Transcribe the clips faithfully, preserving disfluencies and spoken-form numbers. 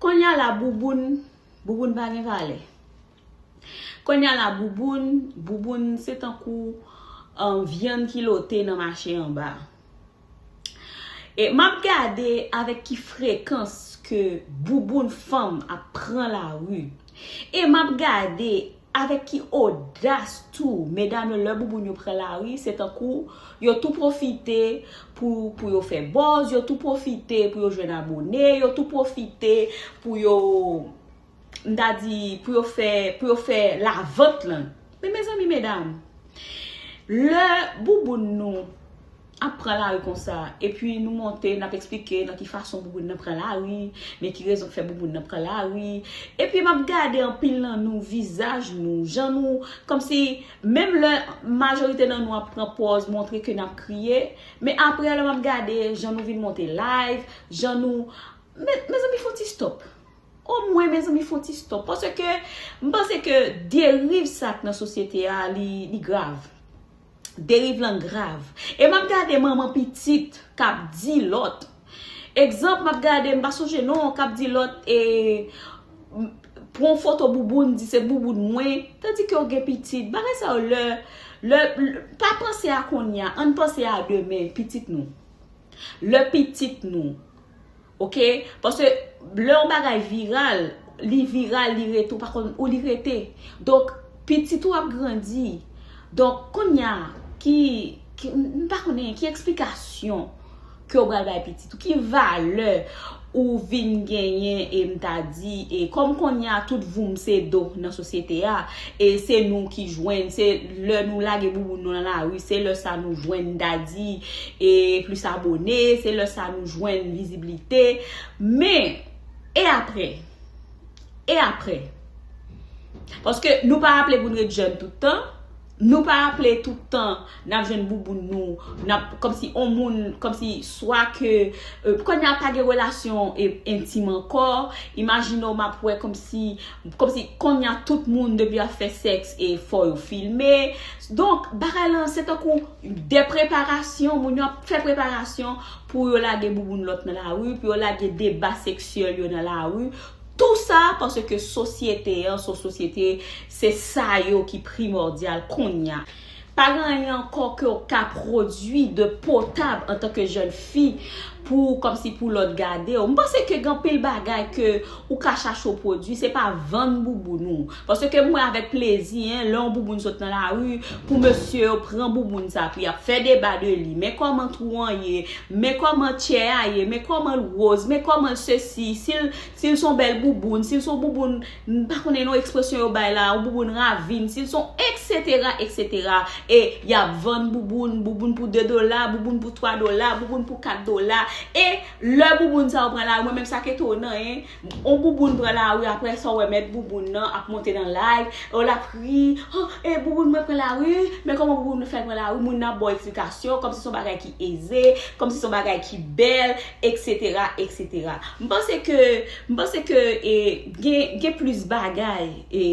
Kounye a la, bouboun, bouboun pa gen valè. Kounye a la, bouboun, bouboun se tankou, um, vyann ki lote nan mache anba. E m ap gade avèk ki frekans ke bouboun fanm ap pran lari. E m ap gade avèk ki odas tou, medam yo, lè bouboun yo pran lari, se tankou yo tou pwofite pou, pou yo fè buzz, yo tou pwofite pou yo jwenn abone, yo tou pwofite pou yo, m ta di, pou yo fè, pou yo fè lavant lan. Men mezanmi, medam, lè bouboun nou ap pran lari konsa, epi nou monte, n ap eksplike nan ki fason bouboun nan pran lari, men ki rezon k fè bouboun nan pran lari. Epi m ap gade anpil nan nou, vizaj nou, jan nou, kòmsi, menm lè majorite nan nou ap pran pòz, montre ke n ap kriye, men apre lè m ap gade jan nou vin monte live, jan nou, me, mezanmi, fè yon ti stop. Omwen, mezanmi, fè yon ti stop. Paske m panse ke deriv sa k nan sosyete a, li, li grav. Deriv lan grav. E m ap gade manman pitit k ap di lòt. Egzanp, m ap gade, m pa sonje non, k ap di lòt, e, m, pran foto bouboun, di se bouboun mwen, tandike w gen pitit. Bagay sa yo, lè, lè, lè, pa panse a kounye a, ann panse a demen, pitit nou. Lè pitit nou, oke? Paske lè yon bagay viral, li viral, li rete, ou pa konn ou li rete. Donk, pitit ou ap grandi. Donk, kounye a, ki, ki, m pa konnen ki eksplikasyon ke w pral bay pitit ou, ki valè ou vin genyen, e m ta di, e kòm kounye a tout voum se do nan sosyete a, e se nou ki jwenn, se lè nou lage bouboun nou nan lari, se lè sa nou jwenn, m ta di, e plis abone, se lè sa nou jwenn viziblite. Men, e apre? E apre? Paske nou pa aple pou n ret jèn tout tan. Nou pa aple tout tan n ap jwenn bouboun nou, n ap, kòmsi on moun, kòmsi swa ke, e, kounye a pa gen relasyon, e, entim ankò. Imajine w, m ap wè kòmsi, kòmsi kounye a tout moun depi y ap fè sèks, e fò yo filme. Donk, bagay lan, se tankou de preparasyon, moun yo ap fè preparasyon pou yo lage bouboun lòt nan lari, pou yo lage deba seksyèl yo nan lari. Tou sa paske sosyete an, se yon sosyete, se sa yo ki primòdyal kounye a. Pa gen anyen ankò ke w ka pwodui de potab antanke jèn fi pou, kòmsi pou lòt gade w. M panse ke gen anpil bagay ke ou ka chache w pwodui, se pa vann bouboun ou. Paske m wè avèk plezi, en, lè yon bouboun sot nan lari, pou mesye yo pran bouboun sa, pou y ap fè deba de li. Men kòman twou an ye, men kòman tchè a ye, men kòman l woz, men kòman l sesi, si l, si l se yon bèl bouboun, si l se yon bouboun, m pa konnen non ekspresyon yo bay la, yon bouboun ravin, si l se yon, etsetera, etsetera. E y ap vann bouboun, bouboun pou de dola, bouboun pou twa dola, bouboun pou kat dola. E lè bouboun sa yo pran lari, mwen menm sa k etonan, en, yon bouboun pran lari, apre sa w wè mèt bouboun nan ap monte nan live, e l ap ri, oh, e bouboun mwen pran lari, men kòman bouboun mwen fè pran lari, moun nan ap ba w eksplikasyon, kòmsi se yon bagay ki eze, kòmsi se yon bagay ki bèl, etsetera, etsetera. M panse ke, m panse ke, e, gen, gen plis bagay, e,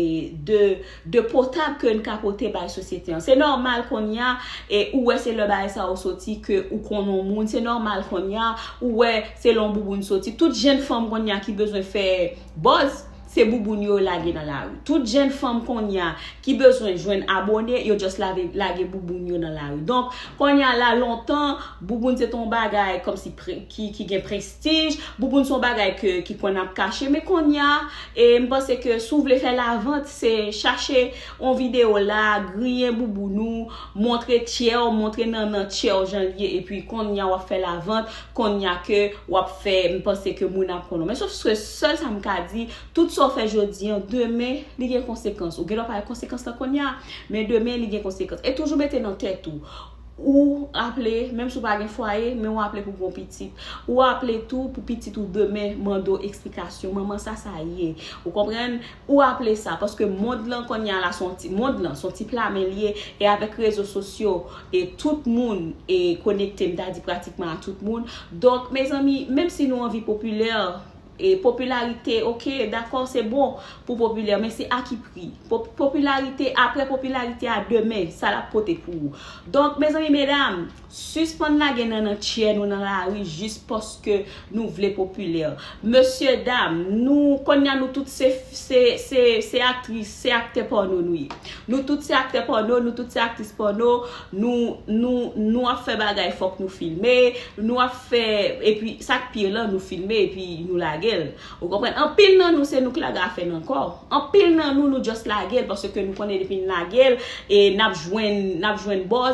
de, de potab ke n ka pote bay sosyete an. Se nòmal kounye a, e, ou wè se lè bagay sa yo soti ke ou konn yon moun, se nòmal kounye a, ou wè se lè yon bouboun soti. Tout jèn fanm kounye a ki bezwen fè buzz, se bouboun yo lage nan lari. Tout jèn fanm kounye a ki bezwen jwenn abone, yo just lave, lage bouboun yo nan lari. Donk, kounye a la, lontan, bouboun se te yon bagay kòmsi pre-, ki, ki gen prestij, bouboun se yon bagay ke, ki konn ap kache, men kounye a, e m panse ke si w vle fè lavant, se chache yon videyo la, griyen bouboun ou, montre tchè w, montre nannan tchè w jan l ye, epi kounye a w ap fè lavant, kounye a ke w ap fè, m panse ke moun ap konnen w. Men sof ke sèl sa m ka di, tout sa w fè jodi an, demen, li gen konsekans. Ou gen dwa pa wè konsekans lan kounye a, men demen, li gen konsekans. E toujou mete nan tèt ou, ou aple, menm si w pa gen fwaye, men ou aple pou gon pitit. Ou aple tou pou pitit ou demen mande w eksplikasyon. Manman sa, sa ye. Ou konprann? Ou aple sa, paske mond lan kounye a la, se yon ti, mond lan, se yon ti plamen l ye, e avèk rezo sosyo, e tout moun, e konekte, m ta di pratikman a tout moun. Donk, mezanmi, menm si nou anvi popilè, E popilarite, oke, dakò, se bon pou popilè, men se a ki pri? Pop- popilarite, apre popilarite a, demen, sa l ap pote pou ou? Donk, mezanmi, medam, sispann lage nan nan tchè nou nan lari jis paske nou vle popilè. Mesye dam, nou kounye a nou tout se, se, se, se aktris, se aktè pòno nou ye. Nou tout se aktè pòno, nou tout se aktris pòno, nou, nou, nou ap fè bagay fòk nou filme, nou ap fè, epi sa k pi lan, nou filme epi nou lage l. Ou konprann? Anpil nan nou, se nou k lage afè n ankò. Anpil nan nou, nou just lage l, paske nou konnen depi n lage l, e n ap jwenn, n ap jwenn buzz,